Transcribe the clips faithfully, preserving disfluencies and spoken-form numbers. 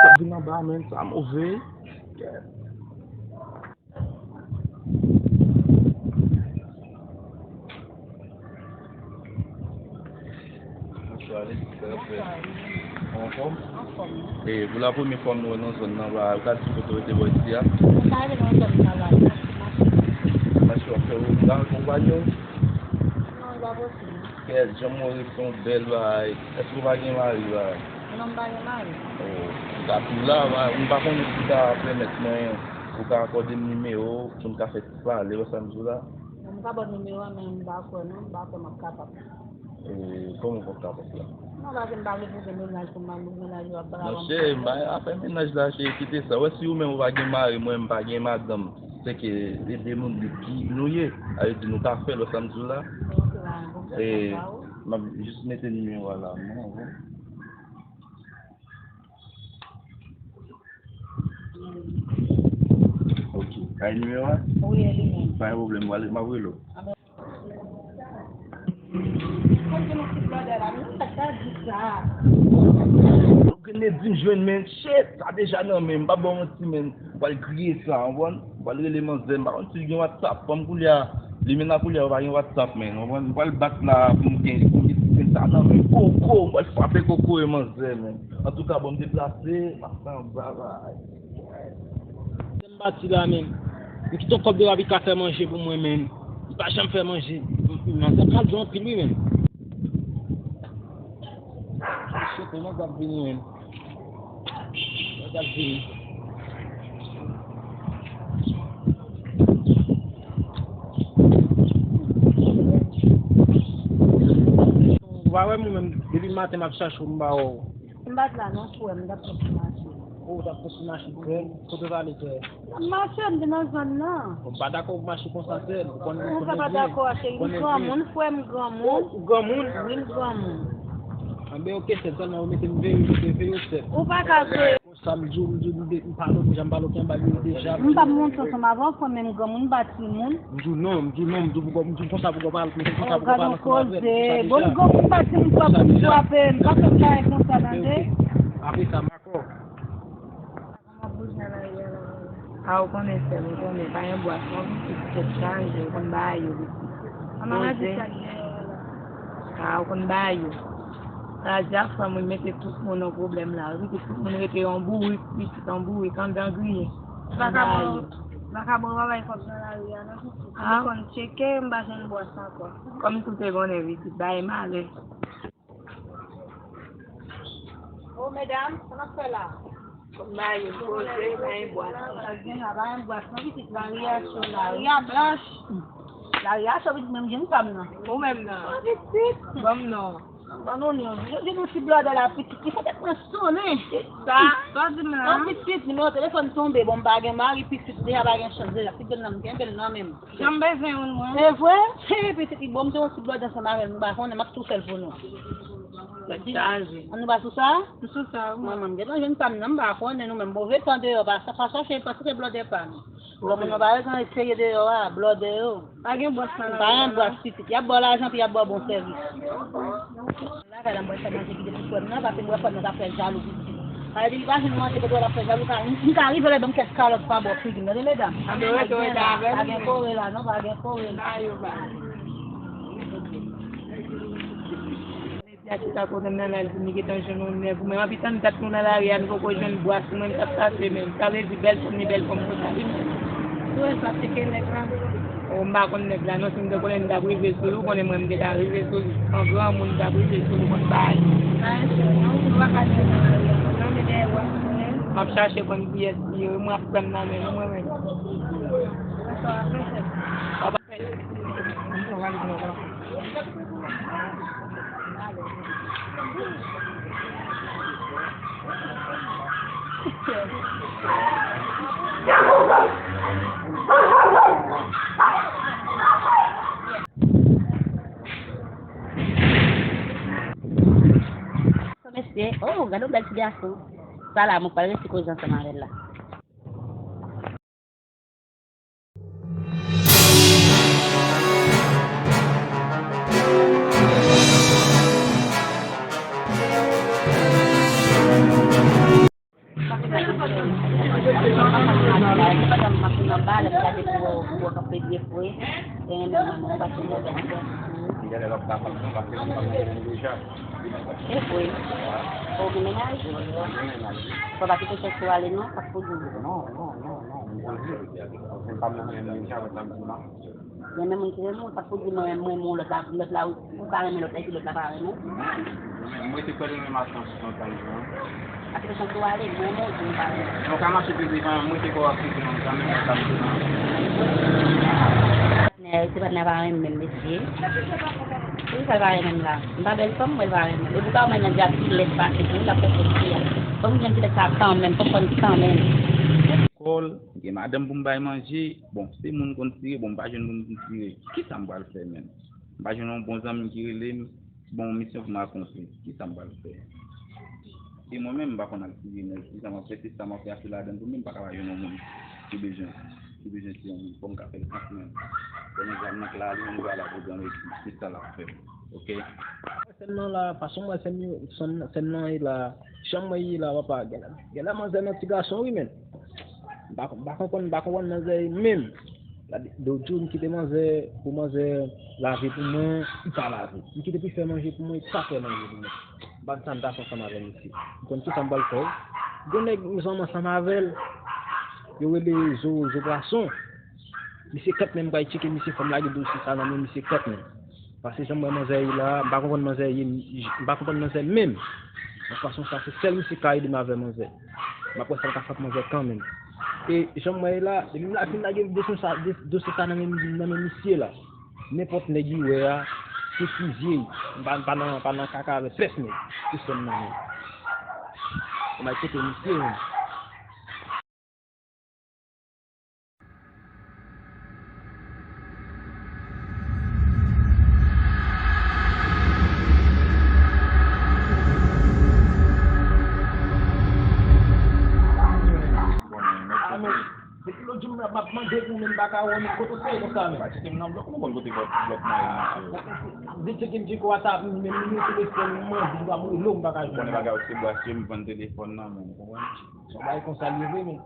Sa vin anba, men, sa move. Bonswa, Alex. Kòman w fè? Anfòm? Anfòm, wi. E, pou la premye fwa m wè w nan zòn nan, ba, ou ka di kote w rete bò isi a? Mwen pa rete nan zòn nan la, m mache, mache. Mache w ap fè wout la, konpayi w? Non, li pa posib. Kèt, jan m wè w rete yon bèl bagay. Èske w pa gen mari, bagay? Non, m pa gen mari. Oh, ou ka tou la, ba, m pa konnen si w ka pèmèt mwen, ou ka akòde m nimewo w pou n ka fè ti pale, wè sa m di w la? Non, m ka ba w nimewo a, men m pa kwè, non, m pa kwè m ap kapab. E, kòman w p ap kapab la? Non, paske m pa vle poze mennaj pou m al louvri mennaj yo ap bala. Non, cheri, m pa afè mennaj la, cheri, kite sa. Wè, si ou menm ou pa gen mari, mwen m pa gen madanm, se ke e de moun ki nou ye. A vle di nou ka fè l, wè sa m di w la? Ok, ba, bon, e, m ap jis mete nimewo a la, non, bon. Ok. Kay nimewo a? Wi, e li menm. Pa gen pwoblèm, m ap rele w. Kote nou ti blòdè la, men sa ka di sa. Ou genlè di m jwenn, men shit, sa deja nan men m, m pa ba w manti, men m pral griye sa, w konprann? M pral rele manzè, m pa konn si l gen WhatsApp. Kòm koulye a, limena koulye a, yo pa gen WhatsApp, men, w konprann? M pral bat la pou m gen, pou m gen sa nan men. Koko, m pral frape koko e manzè, men. Antouka, bon, m deplase, m ap fè yon bagay. M pati la, men. M kite yon kòb de rabi ka fè manje pou mwen, men. Li pa janm fè manje. M, m, manzè pral di anpil, wi, men. Shit, men manzè ap vini, men. Manzè ap vini. Ou pa wè m, ou menm, depi maten m ap chache w, m pa wè w. M pa t la non, frè m, m t ap fè ti mache. O, w t ap fè ti mache, frè m? Kote w t ale, frè? M ap mache, m te nan zòn nan. Bon, m pa dakò pou mache konsa, sè m. Ou konn, ou konn pa dakò, cheri, m granmoun, frè m granmoun. O, ou granmoun? Wi, m granmoun. Anben, oke, sè m, sèlman ou mete m veye, ou mete veye, sè m. Ou pa ka veye. Konsa, m di w, m di w, m de-, m pale w deja, m pale w ki anba yo deja. M p ap monte ansanm avè w, frè m, men m granmoun, m pa timoun. M di w non, m di w non, m di w pou, m di w konsa pou w pale, m di w konsa pou w pale ansanm avè m, konsa deja. Bon, m granmoun, m pa timoun, pa pou m frape, m pa fè bagay konsa, tande? Apre sa, m dakò. A, ou konnen, sè m, ou konnen, pa gen bwasman, pitit tèt chaje, ou konn bagay yo, pitit. Poze. A, ou konn bagay yo. Sa di a frè m, wi, mete tout moun nan pwoblèm la, wi, pitit, tout moun rete yon bourik, pitit, yon bourik, anndan griyen. Ou konn bagay yo. Vakabon pa bay kòb nan lari a, non, pitit. M konn tcheke, m pa jwenn bwasman ankò. Kòm tout te konnen, pitit, bagay malè. O, medam, sa n ap fè la? Kòm bagay yo poze, pa gen bwasman. Pa gen bwasman, pitit, lari a cho, lari a blanch. Lari a cho, pitit, menm jenn fanm nan. Ou menm nan? Ban m non. Ban nou non. Jodi nou ti blòdè la, pitit, li fè tèt mwen sonnen. Sa? Sa w di m la? An, pitit, nimewo telefòn tonbe, bon, m pa gen mari, pitit, deja pa gen chans, deja, pitit, nan m kenbe l nan men m. Jan m bezwen youn, mwen. Se vre? He, pitit, li bon, m te yon ti blòdè ansanm avè l, nou pa konnen, m ap tou fè l pou nou. Tèt chaje. An nou pa sou sa? M sou sa, wi. Mwen, mwen, m gentan jwenn fanm nan, m pa konnen nou menm. Move tan deyò, pa, pa chache, pa site blòdè pa nou. Granmoun nan pa bezwen eseye deyò a, blòdè yo. Pa gen bwasman nan. Pa gen bwasman, pitit. Y ap ba w lajan, pi y ap ba w bon sèvis. Lakay la, m pral fè manje kite pou frè m nan, paske m wè frè m nan t ap fè jalou pitit. Sa vle di li pa jwenn manje kote l ap fè jalou, ka, m ka rive lè ban m kèk kalòt pa bò figi m, tande medam. Anben rete, rete avè l. Pa gen kore la non, pa gen kore la. Ba yo, ba. Medya ki ta konnen m nan la, l di m li gentan jwenn yon nèg. Ou menm anpi tann dat nou nan lari a, nou poko jwenn bwasman, nou t ap pase menm. Sa vle di bèl fanm ni bèl fanm konsa li menm. Ou wè sa, se ke nèg la. O, m pa konn nèg la non, si m te konnen m t ap rive sou li, ou konnen mwen m te ka rive sou li. An granmoun m t ap rive sou li, konn bay. Pa enchè non, ou pa ka jwenn nan lari a. Non, men dèyè w ap konnen. M ap chache konn kiyès li ye, wi, mwen ap pran nan men nou, mwen menm. Sa w ap fè, chèf? W ap fè. Se, oh, gade yon bèl ti gason. Sa la, mwen pral rete koze ansanm avè l la. E vre. Ou gen mennaj? Fò pa kite chans ou ale non, sa k pou di w. Non, non, non, non, m koze. Se pa mwen menm deja, wè sa m di la. Gen menm moun ki renmen w, sa k pou di mwen, mwen renmen w, lòt la, lòt la, ou ka renmen lòt la, epi lòt la pa renmen w. Mwen, mwen te kwè nan menm atansyon sa yo. Ap fè chans ou ale, mwen renmen w, di m pa renmen w. Non, ka mache pi devan, mwen te kwè w ap fè nan sa, menm lòt la, m di non. Patnè, se patnè pa renmen m, mesye. Poukisa l pa renmen m la? M pa bèl fanm, mwen l pa renmen m. E poukisa w mwen nan djab ki lèt pase pou l ap fè fòm fi a? Fòm ki lèt sa kanmenm, fòm konn kanmenm. Kòl, gen madanm pou m bay manje, bon, se moun konn tire, bon, m pa jwenn moun pou m tire. Kisa m pral fè menm? M pa jwenn yon bon zanmi ki rele m, bon, misyon pou m akonpli. Kisa m pral fè? E mwen menm, m pa konn al tire nèg. Kisa m ap fè? Se sa m ap fè ase ladann pou mwen, m pa ka pa jwenn yon moun ki bezwen, ki bezwen tire yon moun. Fò m ka fè l kanmenm. Bon, nèg la nan kla li menm, li pa la pou gran ekip. Se sa l ap fè. Oke? Sèn nan la, fason mwen sèn yo, sèn, sèn nan ye la, jan mwen ye la, papa, genlè, genlè manzè nan ti gason wi, men. M pa, m pa konprann, m pa konprann manzè menm. Gade, lòt jou, m kite manzè pou manzè lave pou mwen, li pa lave. M kite pou l fè manje pou mwen, li pa fè manje pou mwen. M pa konn sa m ta fè ansanm avè misye. M konn kisa m pral fè wi. Gon nèg m zanmi ansanm avè l, yo rele Zo, Zo Pwason. Misye kanmenm, m pral tcheke misye, fò m lage dosye sa nan men misye kanmenm. Paske jan m wè manzè ye la, m pa konprann manzè ye, m pa konprann manzè menm. Nan fason sa, se sèl misye k ka ede m avè manzè. M ap wè sa m ka fè ak manzè kanmenm. E jan m wè ye la, depi m la fin lage dosye sa, dosye sa nan men, nan men misye la, nenpòt nèg li wè a, se fizye l. M pa, m pa nan, pa nan kaka avè pèsonn, se sèl nan men. Kòman kote misye menm? Depi lòt jou m ap mande pou ou, men m pa ka wè w, men kote w te ye konsa, men? Ba, tcheke m nan blòk, ou konn kote blòk, blòk mwen ye, mesye. De tcheke m tcheke w a ta, men nimewo telefòn mwen, m ap rele w, m pa ka jwenn ou. Konnen bagay ou se bwa, se m vann telefòn nan, men, ou konprann? Se yon bagay konsa l ye vre, men.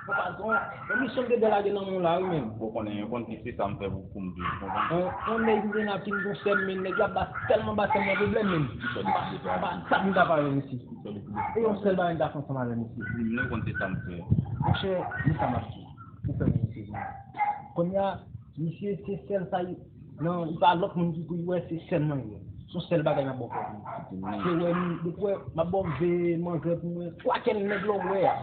Papa, se yon, yon misyon m te dwe lage nan men w la, wi, men. Ou konnen, yon konn ki se sa m fè pou, pou m viv, ou konprann? Yon, yon nèg m gen la ki m gon sè m, men nèg la ba, tèlman ba sè m nan pwoblèm, men. Ki sòt de, de, de, ba, sa m ta pa wè, mesye. E yon sèl bagay m ta fè ansanm avè misye. Di m non, konn se sa m fè. Monchè, men sa m ap di w. Ou fè misye vini. Kounye a, misye se sèl sa, non, li pa lòt moun ki pou l wè, se sèl mwen li wè. Se yon sèl bagay m ap ba w fè pou li. Se wè m, depi wè, m ap ba w veye manzè pou mwen. Twa kèl nèg la w wè a.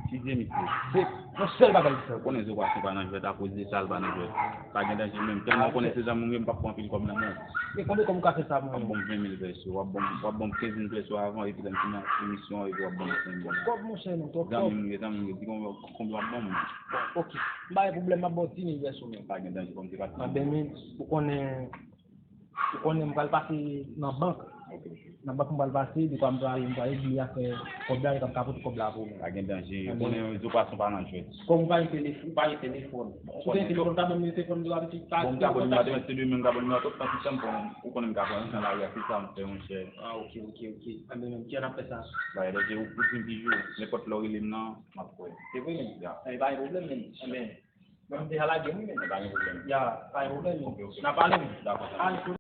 Ki vye misye? Se yon sèl bagay li fè. Ou konnen Zo Pwason pa nan jwèt, akoz de sa l pa nan jwèt. Pa gen danje menm. Tèlman ou konnen se zanmi m ye, m p ap pran anpil kòb nan men w. E konbyen kòb ou ka fè sa pou mwen? W ap ban m ven mil pèso, w ap ban m, w ap ban m kenz mil pèso avan, epi lè m fin emisyon an, epi w ap ban m senk mil. Kòb, monchè, non, twòp kòb. Zanmi m ye, zanmi m ye, di konbyen, konbyen w ap ban m. Bon, oke. M pa gen pwoblèm, m ap ba w ti mil pèso, men. Pa gen danje, ban m ti pati. Anben, men, ou konnen, ou konnen m pral pase nan bank. Nan bank m pral pase, dekwa m pral, m pral bliye afè kòb la, e m ka pote kòb la pou ou. Pa gen danje. Ou konnen Zo Pwason pa nan jwèt. Kòm ou pa gen telefòn, ou pa gen telefòn. Si w te gen telefòn, ou ta ban m telefòn Zo a, pitit. Bon, m ka ba w nimewo a demen, se demen m ka ba w nimewo a, tout tan, tout tan, bon, ou konnen m ka pran nan lari a, se sa m fè, monchè. Ah, oke, oke, oke. Anben, men, ki jan n ap fè sa? Ba, e danje, ou, ou di m ki jou, nenpòt lè w rele m nan, m ap kwè. Se vre, men? Ya. E pa gen pwoblèm, men. Anben, Bon, m deja lage, wi, men. Pa gen pwoblèm. Ya, pa gen pwoblèm, men. Oke, oke. N a pale, men. Dakò, sa.